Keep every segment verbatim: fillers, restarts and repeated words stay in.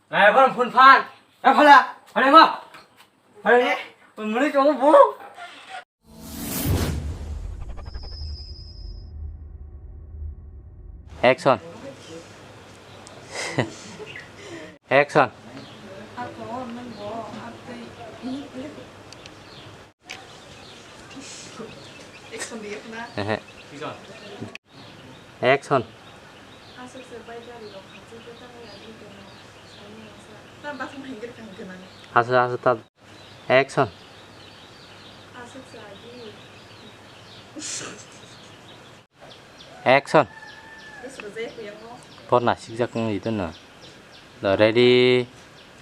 Nai, bang phun phan. Eh, phala. Phala ma. Phala. Muni chong bu. Action. Action. Action. Hasa hasa ta. Action. Action. Por nasikjak wngwi dono. Do ready.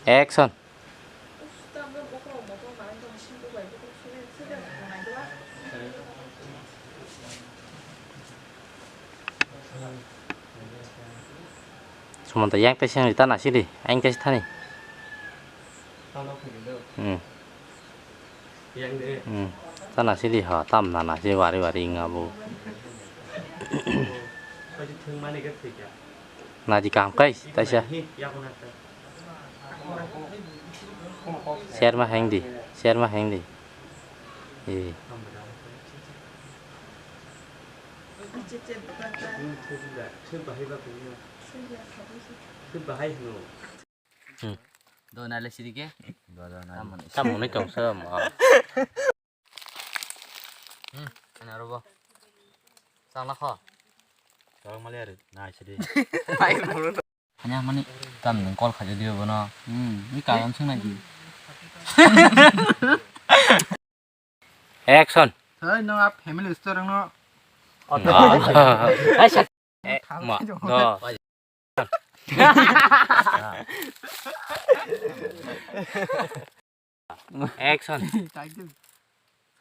Action. Sumanta yang tei sengri ta nasidi, ayang tei thani. Hmm. Hmm. Ta nasidi ha, tam na nasi wari wari nga bu. Naji kam kai, taisa. Share ma heng di, share ma heng di. Eh. Hmm. Do na le siri ke? Tamoni tong sa ma. Hmm, ana robo. Chang la kho. Chang ma le ari, na siri. Hanya mani tam nung call khaja diyo bono. Hmm, ni kalam sung na di. Action. Hey, no, a family story no. Aisa. Eh, ma, no. Action. Thank you.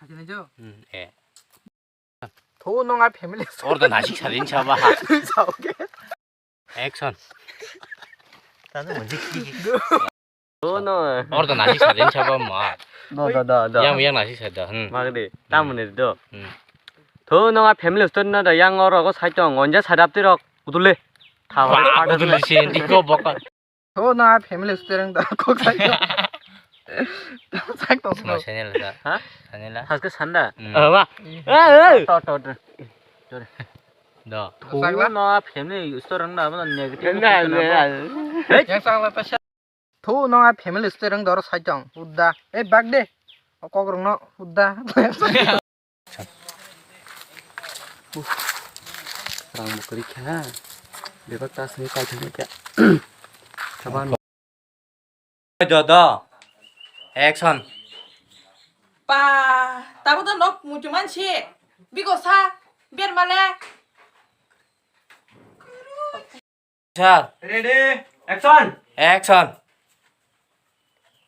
Sakina jo. Hmm, eh. Tho nong a family. Ordo nasik sarin saba. Sauke. Action. Tado mo jik jik. Oh no. Ordo nasik sarin saba ma. No, da, da, da. Yang, yang nasik sada. Hmm. Magdi. Tamone do. Hmm. Tho nong a family story no da yang oro go sai tong onja sadap tirok. Udule. Thawa. Udule si diko boka. Tho na family story da kok sai. Sak tong sino. Channel da. Ha? Channel da. Haske sanda. Hmm. Ah, wa. Eh, eh. To, to, to. Do. Tho na family story da mana negative. Na, na. Yang sang la ta. Tho no a family story doro sai tong. Udda. Eh, bag de. O kok rong no udda. Rang bo kwrwi kha. Bebak ta sini kai thangwi kha. Saban. Do, do. Action. Pa, tabo to nok muchuman si. Bigo sa, ber male. Sir. Ready, action. Action.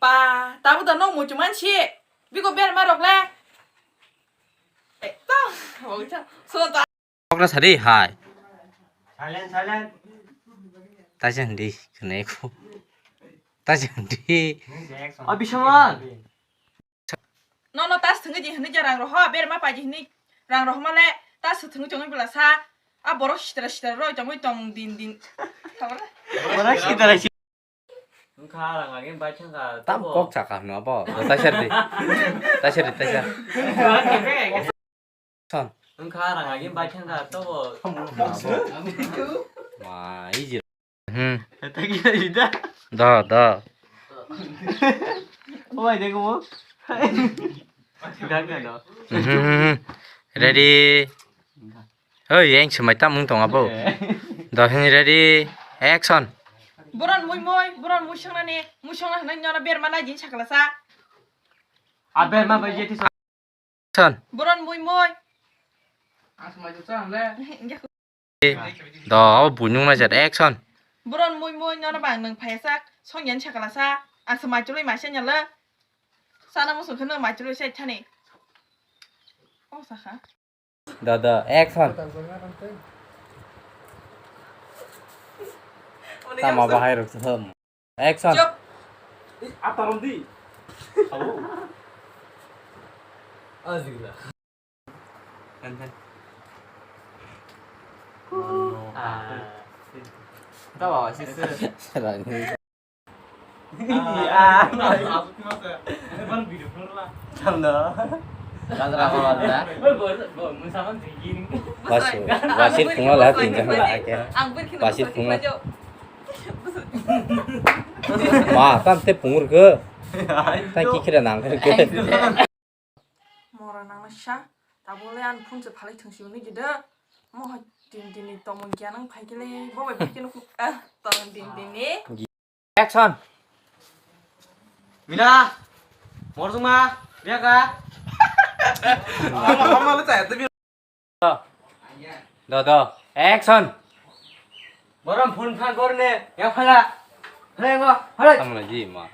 Pa, tabo da nok muchuman si. Bigo ber ma rok le. Eh, to. Okra sari hai. Silent, silent. Taisa hindi, kene ko. Taisa hindi. Action. Abi saman. Nono tas thwngwi di hwnwi je rang roho, berma paidi hwnwi rang rohoma le tas thwngwi chongwi bwla sa. A borok sitra sitra roi chongwi tong din din. Borok sitra sitra. Wngkha rang lagi bai thangkha. Tam kok chakha hwnwi abo. Taisa di. Taisa di, taisa. Son. Wngkha rang lagi bai thangkha tobo. Ma, easy. Hmm. Tagi da. Da, da. Oi, dego mo. Gaga do. Mhm. Ready. Hoi, yang semai tam mung tong abo. Da hin ready. Action. Boron mui mui, boron mui sangna ni, mui sangna hwnwi nyono berma nai jin sakla sa. A berma bai jeti. Action. Boron mui mui. Asma juta le. Engke. Do, abo buinung naijak, action. Boron mui mui, nono bang nwng phaiya sak, songya ni sakala sa, ang se maichulwi maisa nyalo. Sana musung kheno maichulwi sai thani. O sakha. Da, da, action. Tama bahai rok se hum. Action. Chup. Atarom di. Abo. Azila. Kan, kan. Ah. Tawa sih. Wasir, wasir phungo lah tinjang lah ake. Wasir phungo. Ma, tam te phungur ke. Tam kikira nang ke. Mora nangna sa, tabole an phone se phalai thwng si hwnwi gida. Mo hai tin tin ni tongmung giya nang phai kele, bo bai phai kele, ah, tong tin tin ni. Action. Mina, Morjuma, Biaka. Ama, ama lu cai tu. Do, do. Action. Borom phone pha gorne, ya phala. Hale ngo, hale. Tamla ji ma.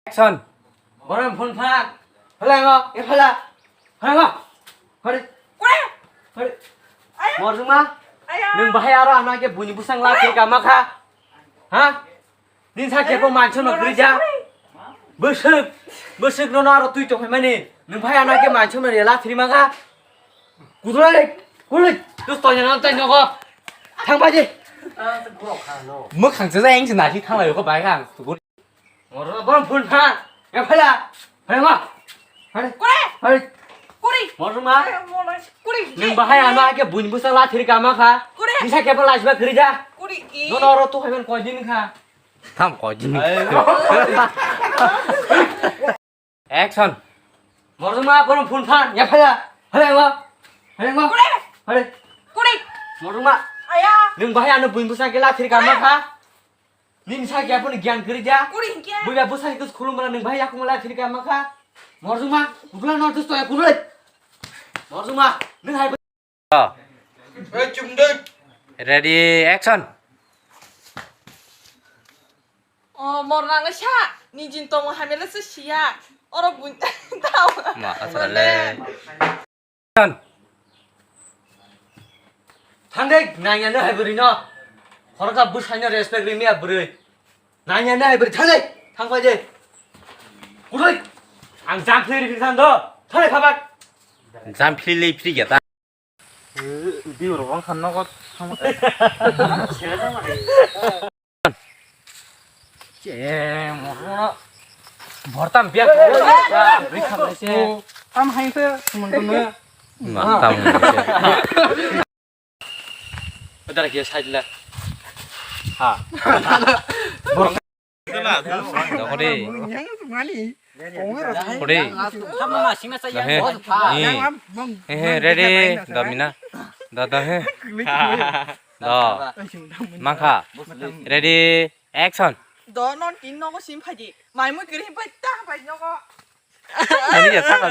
Action. Borom phone pha. Hale ngo, ya phala. Hale ngo. Hale. Kore. Hale. Aya. Morjuma. Aya. Nung bahai aro ano ke buni busang la thir kama kha. Ha? Din sa kepo manchon ma gri ja. Bwswk, bwswk no aro twi tong mani. Nung phai ana ke manchon ma rela thri maga. Kudulai, kulai. Tu to nyana tai nogo. Thang baji. Mwkhang se jang se nasi thang lai ko bai kang. Moro bom phun pha. Ya phala. Hai ma. Hai. Kore. Hai. Kuri. Moro ma. Kuri. Nung bahai ano ake buin busa la thiri kama kha. Kuri. Nisa ke pala asba khri ja. Kuri. No no ro tu hai man ko din kha. Tham ko din. Action. Moro ma bom phun pha. Ya phala. Hai ma. Hai ma. Kuri. Hai. Kuri. Moro ma. Aya. Nung bahai ano buin busa ke la thiri kama kha. Nini sa kya pun gyan kiri ja. Kuri hingke. Buya busa hikus khulum bala nung bahai yakum la thiri kama kha. Morjuma, bukla no dus toya kulai. Morjuma, nung hai. Oh. Eh, cum dek. Ready, action. Oh, mor nang sa, ni jin tomo hamela se siya. Oro bun tau. Ma, asal le. Thangde, nanya ne hai bwrwi no. Khoroksa bwsai no respect ri miya bwrwi. Nanya ne hai bwrwi thangde, thang pai de. Kudui. Ang jang phiri phiri thang do. Thale khabak. Jang phiri le phiri ya ta. Di ro wang khan no ko. Che, mo, bortam biak. Ri khan se. Tam hai se, mon to me. Ma, tam. Udar ke side la. Ha. Bor. Dokori. Yang mani. Kore. He, he, ready. Do mina. Do, do, he. Do. Mangkha. Ready. Action. Do non tin nogo sim phaji. Mai mui kiri pai ta pai nogo. Ani ya ta ka.